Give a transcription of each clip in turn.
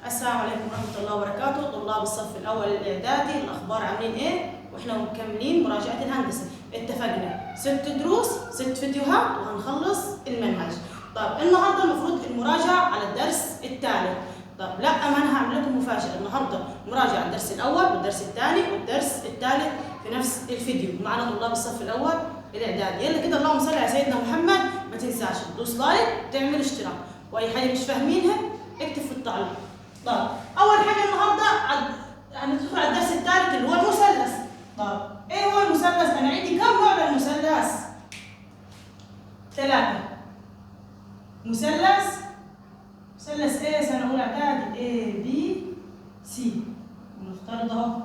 السلام عليكم ورحمة الله وبركاته. طلاب الصف الأول الإعدادي، الأخبار عاملين إيه؟ وإحنا مكملين مراجعة الهندسة. اتفقنا 6 دروس 6 فيديوهات وهنخلص المنهج. طب النهارده المفروض المراجعة على الدرس الثالث. طب لا، ما أنا هعمل لكم مفاجأة النهارده، مراجعة على الدرس الأول والدرس الثاني والدرس الثالث في نفس الفيديو. معنا طلاب الصف الأول الإعدادي. يلا كده، اللهم صل على سيدنا محمد. ما تنساش تدوس like، تعمل اشتراك، وأي حاجة مش فاهمينها اكتب في التعليق. طب اول حاجة النهارده هندخل على الدرس الثالث اللي هو المثلث. طب ايه هو المثلث؟ انا عندي كم نوع من المثلث؟ 3. مثلث مثلث ايه؟ سنة اولى اعدادي A B C، ونفترض اهو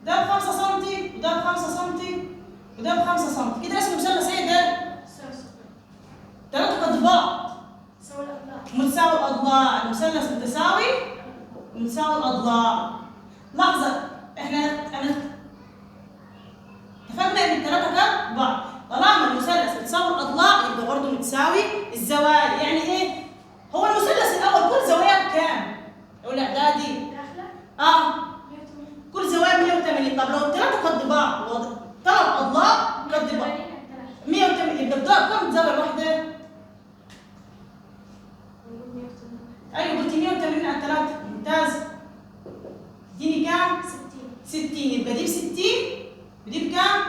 ده ب 5 سم وده ب 5 سم وده ب 5 سم. كده اسمه مثلث ايه ده؟ 3 قد بعض، متساوي الاضلاع. المثلث متساوي متساوي الاضلاع. لحظة، احنا اتفقنا ان الثلاثة قد بعض. طالما المثلث متساوي الاضلاع يبقى برضه متساوي الزوايا. يعني ايه؟ هو المثلث الاول كل زواياه بكام؟ اولى اعدادي كل زوايا 180. طب لو الثلاثة قد بعض، 3 اضلاع قد بعض 180، يبقى بضاع كم زاوية واحدة؟ ايوه قلت 180 على 3. ممتاز. اديني كام؟ 60. يبقى دي ب 60 ودي بكام؟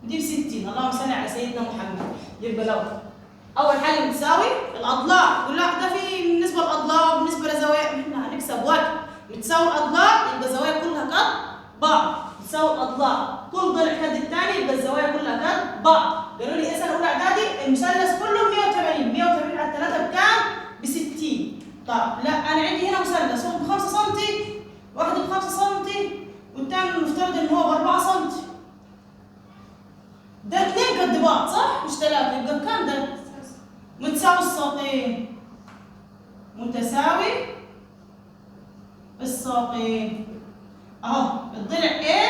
ودي ب 60. اللهم صل على سيدنا محمد. يبقى لو اول حاجة متساوي الاضلاع، يقول لا ده في بالنسبة للاضلاع وبالنسبة لزوايا، احنا هنكسب وقت. متساوي الاضلاع يبقى الزوايا كلها قد بعض. متساوي الاضلاع كل ضلع قد الثاني يبقى الزوايا كلها قد بعض. قالوا لي ايه سنة اولى اعدادي؟ المثلث كله 180، 180 على 3 بكام؟ ب 60. طب لا، انا عندي هنا مثلث واحد ب 5 سم، واحد ب 5 سم، والثاني المفترض ان هو ب 4 سم. ده 2 قد بعض صح؟ مش 3، يبقى بكام ده؟ متساوي الساقين. متساوي الساقين اهو، الضلع A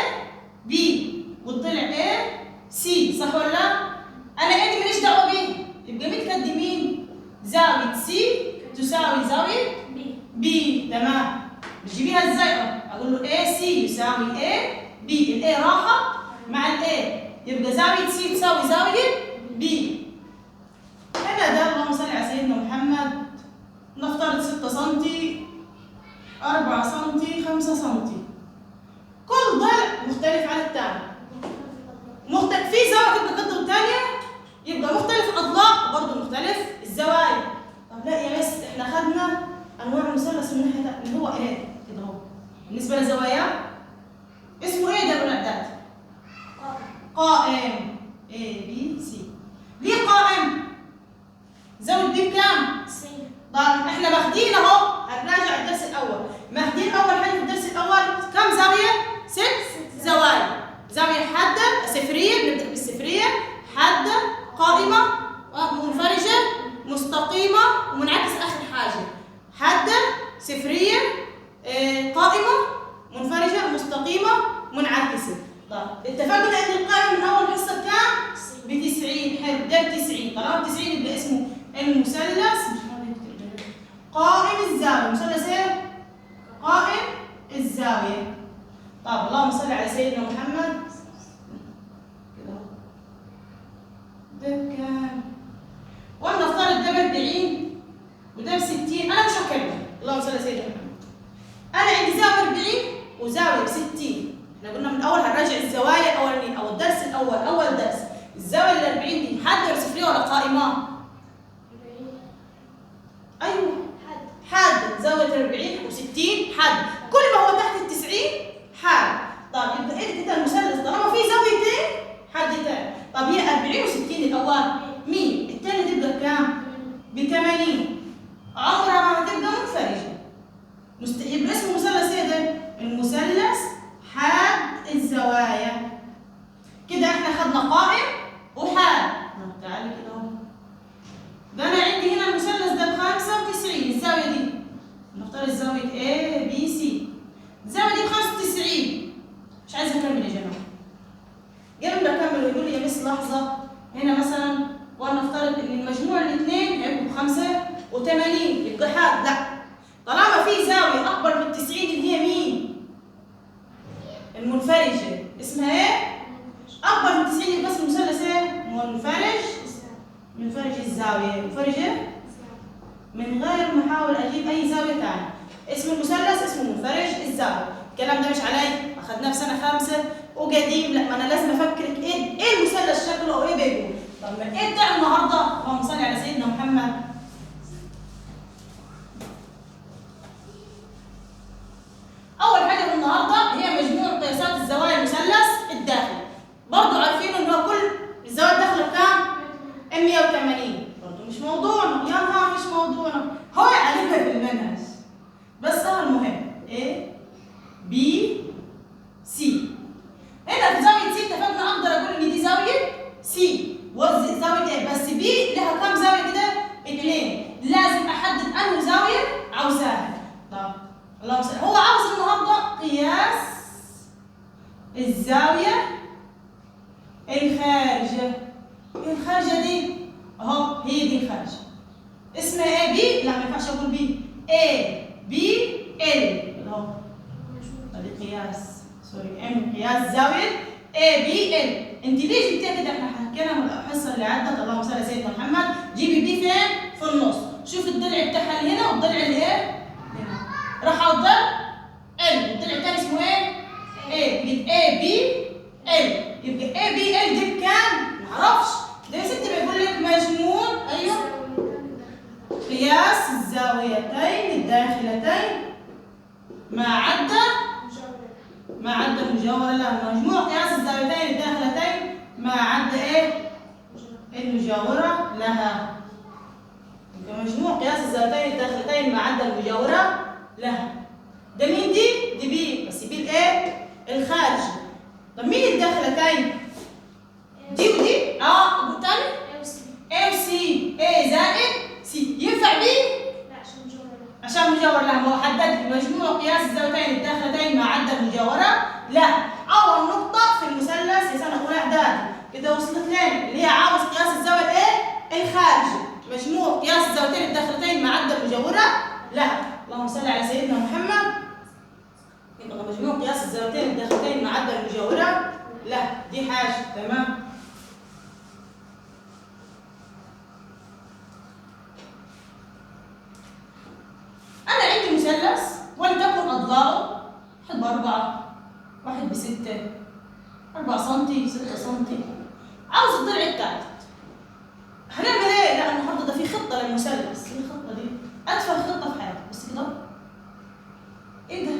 B والضلع A C، صح ولا لا؟ انا A دي ماليش دعوه بيه، يبقى مين قد مين؟ زاوية C تساوي زاوية B. تمام. بتجيبيها ازاي؟ اقول له A C يساوي A B، ال A راحت مع ال A، يبقى زاوية C تساوي زاوية B. هنا ده اللهم صل على سيدنا محمد. نفترض 6 سم، 4 سم، 5 سم. كل ضلع مختلف عن الثاني. مختلف في زاوية تبقى قد الثانية، يبقى مختلف الاضلاع وبرضه مختلف الزوايا. طب لا يا مس، احنا خدنا انواع المثلث من ناحية اللي هو ايه؟ كده اهو. بالنسبة للزوايا اسمه ايه ده بالاعداد؟ قائم. A B C. ليه قائم؟ زاوية B بكام؟ طب احنا ماخدين اهو، هنراجع الدرس الاول. ماخدين اول حاجة في الدرس الاول كم زاوية؟ 6 زوايا. زاوية حادة صفريه، بنبدا بالصفريه، حادة، قائمة، منفرجه، مستقيمة، ومنعكس اخر حاجة. حادة، صفريه، قائمة، منفرجه، مستقيمة، منعكسه. طب اتفقنا ان القائمة من اول حصة بكام؟ ب 90. حلو، ده ب 90. طالما ب 90 يبقى اسمه المثلث قائم الزاوية. مثلث ايه؟ قائم الزاوية. طب اللهم صل على سيدنا محمد. كده اهو، ده بكام؟ ولنفترض ده ب 40 وده ب 60. انا مش هكمل. اللهم صل على سيدنا محمد. انا عندي زاوية 40 وزاويه ب 60. احنا قلنا من الاول هنراجع الزوايا الاولانيين او الدرس الاول، اول درس. الزاوية ال 40 دي حادة ولا صفريه ولا قائمة؟ ايوه حادة. زاوية 40 و60 حادة، كل ما هو تحت ال 90 حاد. طب يبقى ايه كده المثلث طالما في زاويتين حادتين. طب هي 40 و60 الاول مين؟ الثانية تبقى بكام؟ ب 80. عمرها ما هتبقى منفرجة. يبقى اسمه مثلث ايه ده؟ المثلث حاد الزوايا. كده احنا خدنا قائم وحاد. طب تعالي كده اهو، ده انا عندي هنا المثلث ده ب 95، الزاوية دي نفترض زاوية A B C. لحظة هنا مثلا، ولنفترض ان المجموع الاثنين هيبقوا ب 85، يبقى حاد. لا، طالما في زاوية اكبر من 90 اللي هي مين؟ المنفرجه، اسمها ايه؟ اكبر من 90، يبقى اسم المثلث ايه؟ منفرج، منفرج الزاوية، منفرجه من غير ما احاول اجيب اي زاوية ثانية. اسم المثلث اسمه منفرج الزاوية. الكلام ده مش علي، اخذناه في سنة 5 وقديم. لا، ما انا لازم افكرك ايه المثلث شكله او ايه بيقول. طب ما ايه بتاع النهارده؟ اللهم صل على سيدنا محمد. اول حاجة في النهارده هي مجموع قياسات الزوايا المثلث الداخلي. برضه عارفين ان هو كل الزوايا الداخلة بكام؟ 180. برضه مش موضوعنا، يا نهار مش موضوعنا، هو علينا في المنهج بس. المهم A B C. هنا في زاوية C اتفقنا اقدر اقول ان دي زاوية C وزاوية A، بس B لها كام زاوية كده؟ 2. لازم احدد انه زاوية عاوزاها. طب اللهم صل، هو عاوز النهارده قياس الزاوية الخارجة. ايه الخارجة دي؟ اهو هي دي الخارجة. اسمها A B؟ لا ما ينفعش اقول B، A B L اهو. ادي قياس، sorry، M قياس زاوية A B L. انت ليه جبتيها كده؟ احنا حكينا من الحصة اللي عدت، اللهم صل على سيدنا محمد. جيبي B فين؟ في النص. شوف الضلع بتاعها اللي هنا والضلع اللي ايه؟ هنا. راح على الضلع L، والضلع الثاني اسمه ايه؟ A. بقت A B L. يبقى A B L دي بكام؟ معرفش. ده يا ستي بيقول لك مجموع، ايوه، قياس الزاويتين الداخلتين ما عدا المجاورة لها. مجموع قياس الزاويتين الداخلتين ما عدا ايه؟ المجاورة لها. يبقى مجموع قياس الزاويتين الداخلتين ما عدا المجاورة لها. ده مين دي؟ دي B، بس B الايه؟ الخارجي. طب مين الداخلتين؟ دي ودي؟ قول تاني؟ A و C. A زائد C. ينفع B؟ لا، عشان مجاورة لها. عشان مجاورة لها، ما هو حدد لي مجموع قياس الزاويتين الداخلتين ما عدا المجاورة لها. أول نقطة في المثلث يا سنة أولى إعدادي كده وصلت لنا، اللي هي عاوز قياس الزاوية الإيه؟ الخارجي. مجموع قياس الزاويتين الداخلتين ما عدا المجاورة لها. اللهم صل على سيدنا محمد. يبقى مجموع قياس الزاويتين الداخلتين ما عدا المجاورة لها، دي حاجة، تمام؟ أنا عندي مثلث ولتكن أضلاعه واحد ب4، واحد ب6، 4 سم، 6 سم. عاوز الضلع الثالث. هنعمل إيه؟ لا النهارده ده في خطة للمثلث. إيه الخطة دي؟ أتفه خطة في حياتي، بس كده. إيه ده؟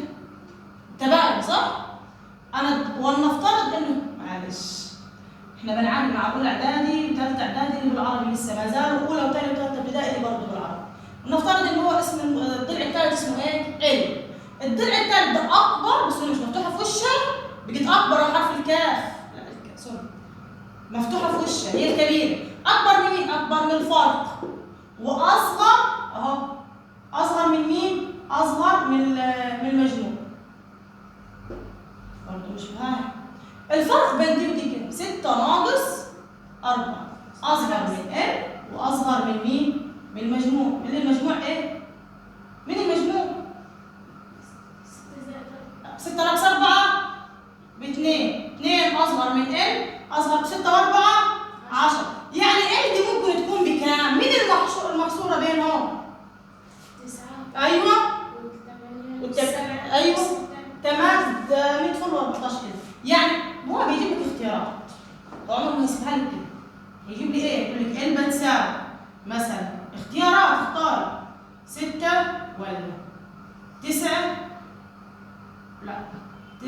تباين صح؟ أنا ولنفترض إنه معلش إحنا بنعاني مع أولى إعدادي وثالثة إعدادي بالعربي لسه ما زالوا، أولى وثانية وثالثة ابتدائي برضه بالعربي. نفترض ان هو اسم الضلع الثالث اسمه ايه؟ L. الضلع الثالث ده اكبر، بس مش مفتوحة في وشها، بقت اكبر حرف الكاف، لا الكاف sorry، مفتوحة في وشها هي الكبيرة. اكبر من مين؟ اكبر من الفرق، واصغر اهو، اصغر من مين؟ اصغر من المجموع. برضه مش فاهم الفرق بين دي ودي كام؟ 6 ناقص 4، اصغر من L واصغر من مين؟ من المجموع. من المجموع ايه؟ من المجموع 6 ناقص 4 ب2، 2 اصغر من L، اصغر 6 و4 10. يعني L دي ممكن تكون بكام؟ مين المحصوره بينهم؟ 9. ايوه، و8. ايوه تمام، ده 100 فل و14 كده. يعني هو بيجيب لك اختيارات، هو عمره ما هيسيبها لك كده. هيجيب لي ايه؟ يقول لك L بتساوي مثلا، اختيارات، اختار 6 ولا 9، لا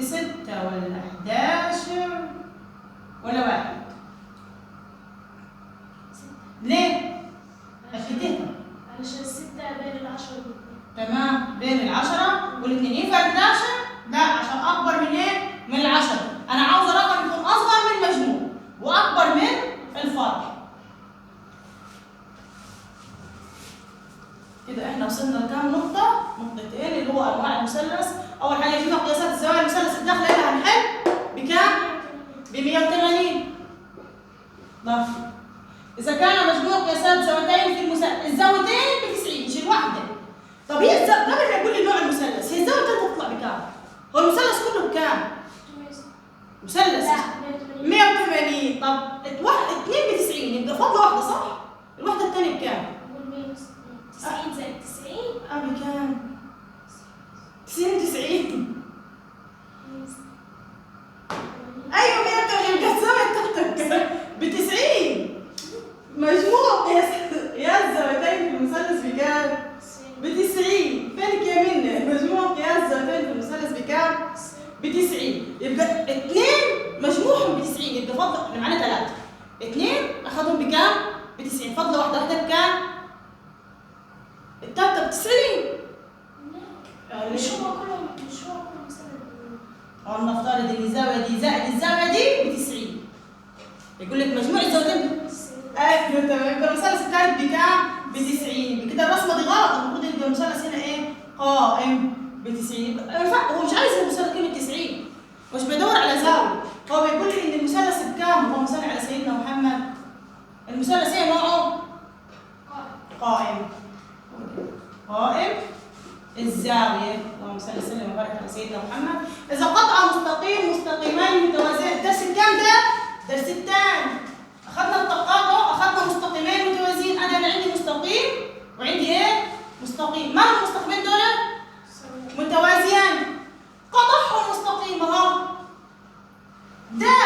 6 ولا 11 ولا 1. ليه؟ أكدتها علشان 6 بين 10 و2. تمام، بين 10 و2. ينفع 11؟ لا، عشان أكبر من إيه؟ من 10. أنا عاوزة رقم يكون أصغر من المجموع وأكبر من الفرق. كده احنا وصلنا لكام نقطة؟ نقطتين اللي هو أنواع المثلث. أول حاجة جبنا قياسات الزوايا المثلث الداخلي اللي هنحل بكام؟ ب 180. ده اذا كان مجموع قياسات زاويتين في المثلث، الزاويتين ب 90 مش الواحدة. طب هي قبل ما يقول لي نوع المثلث، هي الزاوية الثالثة تطلع بكام؟ هو المثلث كله بكام؟ مثلث 180. طب 2 ب 90 يبقى فاضلة واحدة صح؟ الواحدة الثانية بكام؟ 90 زائد 90 بكام؟ 90 90. ايوه 180. يبقى الزاوية الثالثة بكام؟ ب 90. مجموع قياس الزاويتين في المثلث بكام؟ ب 90. فينك يا منى؟ مجموع قياس الزاويتين في المثلث بكام؟ ب 90. يبقى 2 مجموعهم ب 90، يبقى فاضل احنا معانا 3، 2 اخذهم بكام؟ ب 90، فاضلة واحدة بكام؟ الثالثة ب 90. مش هو كلهم، مش هو كلهم مثلا. نفترض ان الزاوية دي زائد الزاوية دي ب 90. يقول لك مجموع الزاويتين. ايوه تمام. يبقى المثلث الثالث بكام؟ ب 90. كده الرسمة دي غلط، المفروض يبقى المثلث هنا ايه؟ قائم ب 90. هو مش عايز المثلث قيمة 90، مش بيدور على زاوية، هو بيقول لي ان المثلث بكام؟ اللهم صل على سيدنا محمد. المثلث ايه نوعه؟ قائم. قائم الزاوية. اللهم صل وسلم وبارك على سيدنا محمد. اذا قطع مستقيم مستقيمين متوازيين، الدرس الكام ده؟ الدرس الثاني. اخذنا التقاطع، اخذنا مستقيمين متوازيين. انا عندي مستقيم وعندي ايه؟ مستقيم. ما المستقيمين دول؟ متوازيان. قطعهم مستقيم اهو. ده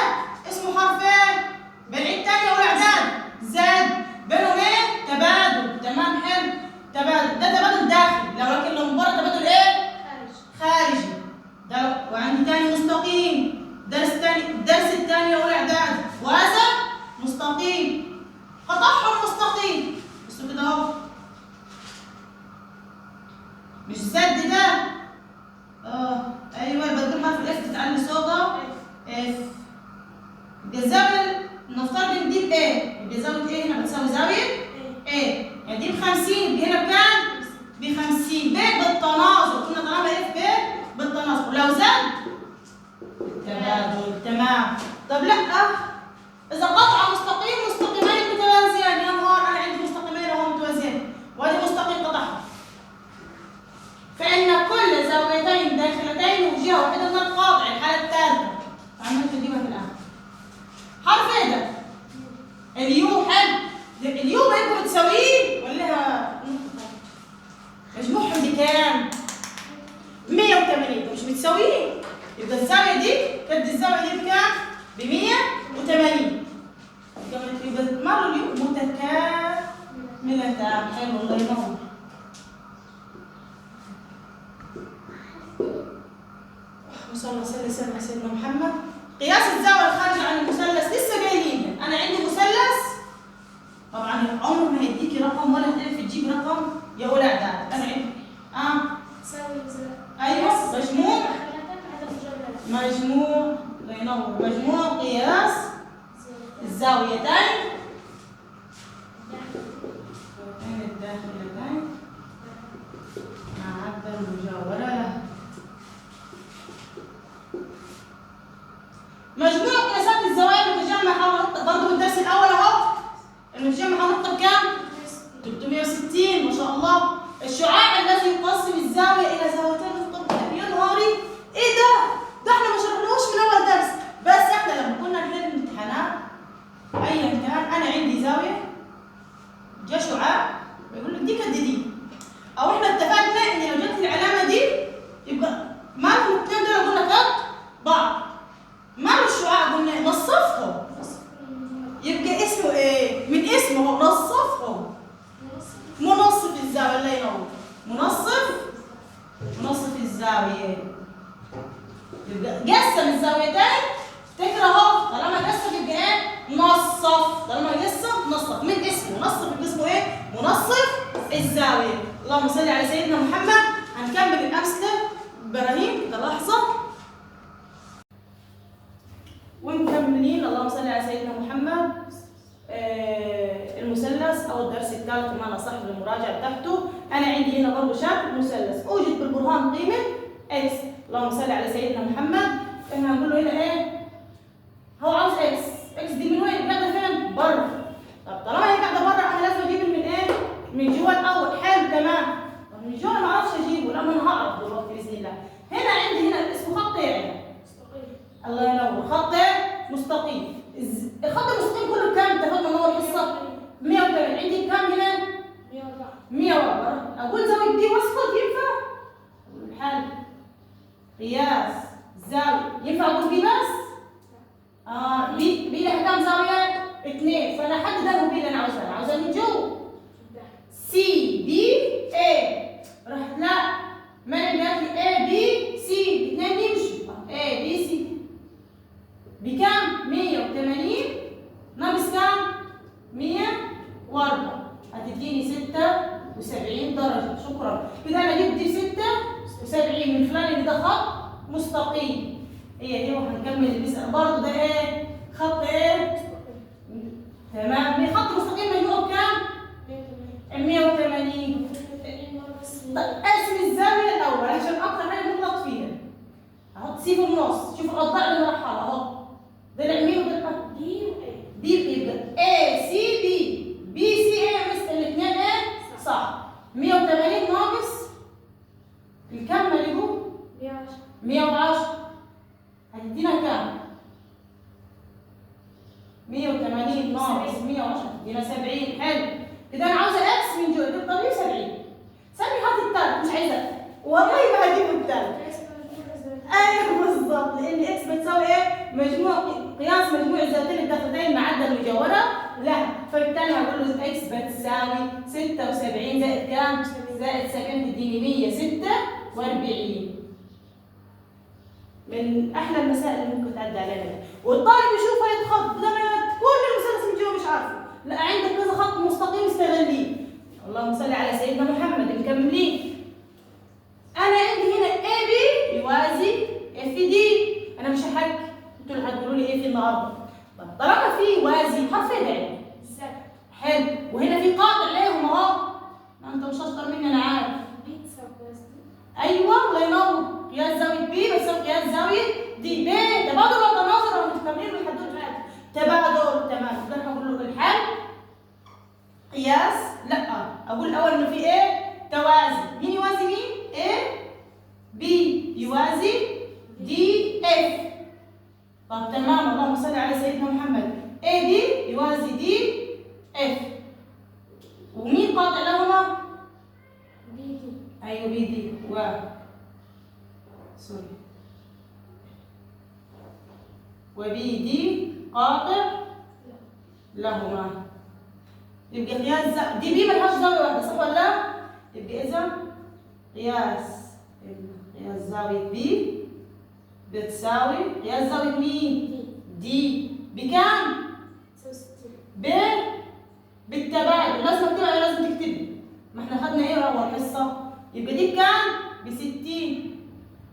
اسمه حرف ايه؟ بنعيد تاني اقول اعداد زاد بينهم ايه؟ تبادل. تمام حلو. تبادل، ده تبادل داخلي، لو لكن لو من بره تبادل ايه؟ خارجي. ده وعندي تاني مستقيم، درس تاني، الدرس الثاني اقول اعداد وهذا مستقيم، قطعهم مستقيم. بصوا كده اهو، مش زد ده؟ ايوه يبقى تقول حرف ال F، تتعلي صوتها F. يبقى الزاوية نفترض ان دي بايه؟ يبقى زاوية ايه هنا بتساوي زاوية A، يعني دي ب 50، يبقى هنا بكام؟ ب 50. ب بالتناظر، قلنا طالما F ب بالتناظر، ولو زاد بالتبادل. تمام. طب لا، إذا قطع مستقيم مستقيمين متوازيان، يا نهار أنا عندي مستقيمين وهم متوازيين، وادي مستقيم قطعهم، فإن كل زاويتين داخلتين وجهة واحدة من القاطع. الحالة الثالثة عملت تجيبها في الآخر. حرف إيه ده؟ ال U. حلو. ال U بيبقوا متساويين ولا مجموعهم بكام؟ 180. مش متساويين، يبقى الزاوية دي كانت الزاوية دي بكام؟ ب 180. يبقى مرة ال U متكاملتان. حلو الله ينور. وصلى الله وسلم على سيدنا محمد. قياس الزاوية الخارجة عن المثلث لسه قايلينها. أنا عندي مثلث، طبعا عمره ما هيديكي رقم ولا هتعرفي تجيب رقم يا أولى إعداد. أنا عندي ايوه مجموع، مجموع الله ينور، مجموع قياس الزاويتين الداخلتين مع عدد المجاورة له. مجموع قياسات الزوايا المتجمعة حول نقطة، برضه من الدرس الأول أهو، المتجمعة حول نقطة بكام؟ 360. ما شاء الله. الشعاع الذي يقسم الزاوية إلى زاويتين متقاربتين. يا نهاري، إيه ده؟ ده إحنا ما شرحناهوش من أول درس، بس إحنا لما كنا نحل الامتحانات أيا كان، أنا عندي زاوية جا شعاع بيقول لك دي كد دي، أو إحنا اتفقنا إن لو جت العلامة دي يبقى مالهم الاثنين دول قلنا قد بعض، ماله الشعاع قلنا نصفهم، يبقى اسمه إيه؟ من اسمه هو نصفهم، منصف الزاوية. الله ينور. منصف، منصف الزاوية. يبقى قسم الزاويتين، افتكر اهو، طالما قسم يبقى ايه؟ نصف، طالما قسم نصف، من اسمه نصف يبقى اسمه ايه؟ منصف الزاوية. اللهم صل على سيدنا محمد. هنكمل الأمثلة براهين كده لحظة ومكملين. اللهم صل على سيدنا محمد. المثلث او الدرس الثالث بمعنى صح للمراجعة بتاعته. انا عندي هنا برضه شكل مثلث، اوجد بالبرهان قيمة X. اللهم صل على سيدنا محمد. احنا هنقول له هنا ايه؟ هو عاوز X، X دي من وين؟ جابها فين؟ بره. 70 دي بكام هنا؟ 104. 104. اقول زاوية B واسكت ينفع؟ اقول الحل قياس زاوية، ينفع اقول B بس؟ B B لها كام زاوية؟ 2، فانا احدد انا B اللي انا عاوزها، انا عاوزها من جوه. C B A، رحت لا مريم قالت لي A B C، الاثنين يمشوا. A B C بكام؟ 180 ناقص كام؟ 104، هتديني 76 درجة. شكرا. كده انا جبت 76 من خلال ان ده خط مستقيم. هي دي، وهنكمل المسألة برضه. ده ايه؟ خط ايه؟ تمام، خط مستقيم مجموعة بكام؟ 180. طيب اقسم الزاوية الأول عشان أكتر حاجة بنغلط فيها. أحط C في النص، شوف الأضلاع اللي مرحلة أهو. ضلع مين وضلع D و A. B، يبقى A C B B C A، مثل الاثنين ايه؟ صح. 180 ناقص الكم اللي هو 110. 110 هتدينا كام؟ 180 ناقص 110 هتدينا 70. حلو كده. انا عاوزه X من جوه، تبقى 70. سامي هات التالت، مش عايزه والله ما هجيب التالت. ايوه بالظبط، لان X بتساوي ايه؟ مجموع قياس مجموع الزاويتين الداخلتين مع عدد المجاورة لها، فبالتالي هقول له X بتساوي 76 زائد كام؟ زائد 70 تديني 146. من احلى المسائل اللي ممكن تعدي علينا دي، والطالب يشوفها يتخض، ده كل المثلث من جوه مش عارفه، لا عندك كذا خط مستقيم استغليه. اللهم صل على سيدنا محمد. مكملين. انا عندي هنا A B يوازي F D، انا مش هحكي، انتوا اللي هتقولوا لي ايه في النهارده. طب طالما في وازي حرفين عندي Z. حلو، وهنا في قاطع ليهم اهو، ما انت مش اشطر مني انا عارف. B تساوي قياس D. ايوه الله ينور، قياس زاوية B بتساوي قياس زاوية D. ب تبادل ولا تناظر ولا متكاملين لحد دلوقتي؟ تبادل. تمام. ده هقول له الحل قياس، لا اقول الاول انه في ايه؟ توازي. مين يوازي مين؟ A B يوازي D F. طب تمام، اللهم صل على سيدنا محمد. A B يوازي D F، ومين قاطع لهما؟ B D. ايوه B D و sorry و B D قاطع لهما. يبقى قياس D B ملهاش زاوية واحدة صح ولا لا؟ يبقى إذا قياس زاوية B بتساوي قياس زاوية مين؟ D. بكام؟ 60. ب بالتبادل، لازم اكتبها لازم تكتبي، ما احنا خدنا ايه اول حصة؟ يبقى دي بكام؟ ب 60.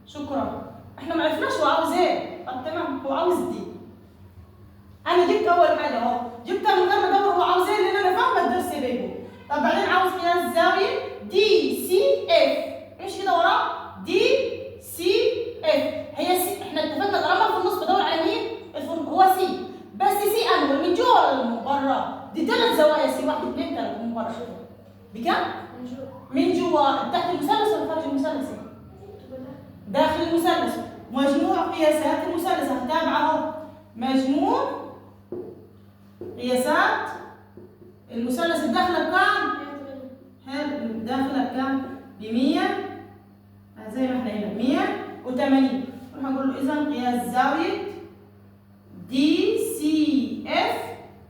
شكرا. احنا ما عرفناش هو عاوز ايه. طب تمام، هو عاوز D. انا جبت اول حاجة اهو، جبتها من غير ما ادور هو عاوز ايه، لان انا فاهمه الدرس بيقول. طب بعدين عاوز قياس زاوية D C F، امشي كده وراه D C F. هي C، احنا اتفقنا طالما في النص بدور على مين؟ هو C، بس C انه من جوه ولا من بره؟ دي ثلاث زوايا C، 1 2 3 من بره. بكام؟ من جوه. من جوه، تحت المثلث ولا خارج المثلث؟ داخل المثلث. مجموع قياسات المثلث هتابع اهو، مجموع قياسات المثلث الداخلة بكام؟ حلو، داخله بكام؟ ب 100 زي ما احنا هنا 180. نروح نقول له اذا قياس زاوية D C F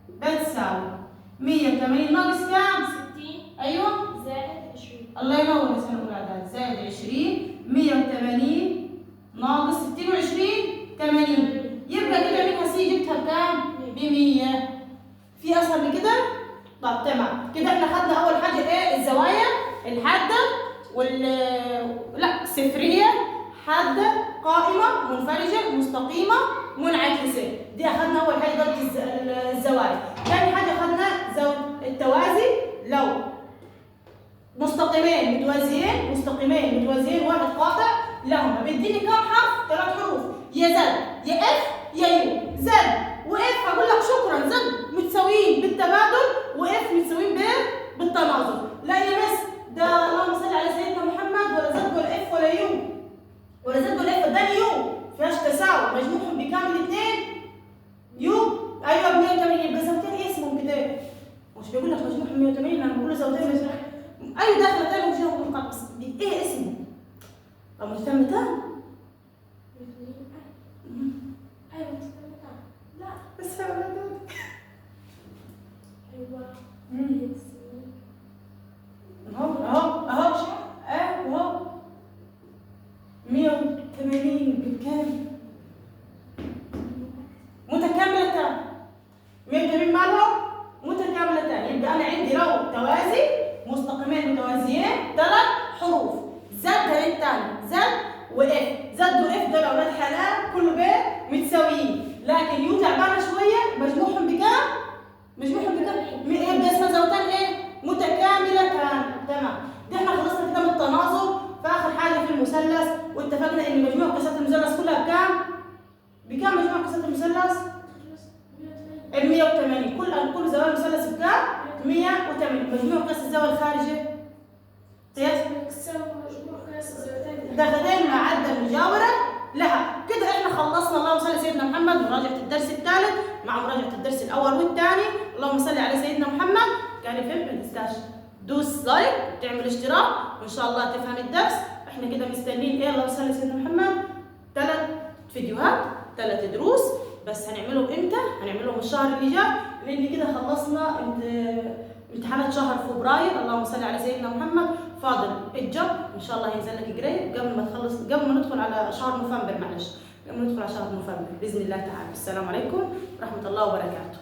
بتساوي 180 ناقص كام؟ 60. ايوه زائد 20. الله ينور يا سنة اولى اعداد، زائد 20، 180 ناقص 60 و20 80. يبقى كده منها C جبتها بكام؟ ب 100. في اسهل من كده؟ طب تمام كده احنا خدنا اول حاجة ايه؟ الزوايا الحادة وال لا صفريه، حادة، قائمة، منفرجه، مستقيمة، منعكسه. دي اخذنا اول حاجة ضرب الزوايا. ثاني حاجة اخذنا زاوية التوازي، لو مستقيمين متوازيين، مستقيمين متوازيين واحد قاطع لهما، بيديني كام حرف؟ 3 حروف، يا Z يا F يا U. Z و F هقول لك شكرا، Z متساويين بالتبادل و F متساويين بالتناظر. لا يا مس ده اللهم صل على سيدنا محمد، ولا Z ولا F ولا U، ولا Z ولا F، ده U فيهاش تساوي، مجموعهم بكام الاثنين؟ U. ايوه ب 180. يبقى زاويتين ايه اسمهم كده؟ مش مش بيقول لك مجموعهم 180، انا بقول زاويتين مجموع اي داخلتين وجههم متقابل، بس ايه اسمه؟ طب متكاملتان؟ ايوه متكاملتان. لا بس يا ايوه اهو اهو اهو اهو 180 بكام؟ متكاملتان. 180 مالهم؟ متكاملتان. يبقى انا عندي لو توازي مستقيمين متوازيين 3 حروف، Z للثاني، Z و F، Z و F دول اولاد حلال كله بيه متساويين، لكن U تعبانة شوية مجموعهم بكام؟ مجموعهم بكام؟ يبقى اسمها زاويتان ايه؟ متكاملتان. تمام. ده احنا خلصنا كده من التناظر. فاخر حاجة في المثلث، واتفقنا ان مجموع قياسات المثلث كلها بكام؟ بكام مجموع قياسات المثلث؟ ال 180. كل زوايا المثلث بكام؟ 180. مجموع قياس الزاوية الخارجية قياس مجموع قياس الزاويتين داخلين ما عدا المجاورة لها. كده احنا خلصنا. اللهم صل على سيدنا محمد. مراجعه الدرس الثالث مع مراجعه الدرس الاول والثاني. اللهم صل على سيدنا محمد. كان فهمت ما تنساش دوس like وتعمل اشتراك وان شاء الله تفهم الدرس. احنا كده مستنيين ايه؟ اللهم صل على سيدنا محمد 3 فيديوهات 3 دروس بس. هنعملهم امتى؟ هنعملهم الشهر اللي جاي، لان كده خلصنا امتحانات شهر فبراير. اللهم صل على سيدنا محمد. فاضل الجب ان شاء الله هينزل لك قريب قبل ما تخلص، قبل ما ندخل على شهر نوفمبر، معلش قبل ما ندخل على شهر نوفمبر باذن الله تعالى. السلام عليكم ورحمة الله وبركاته.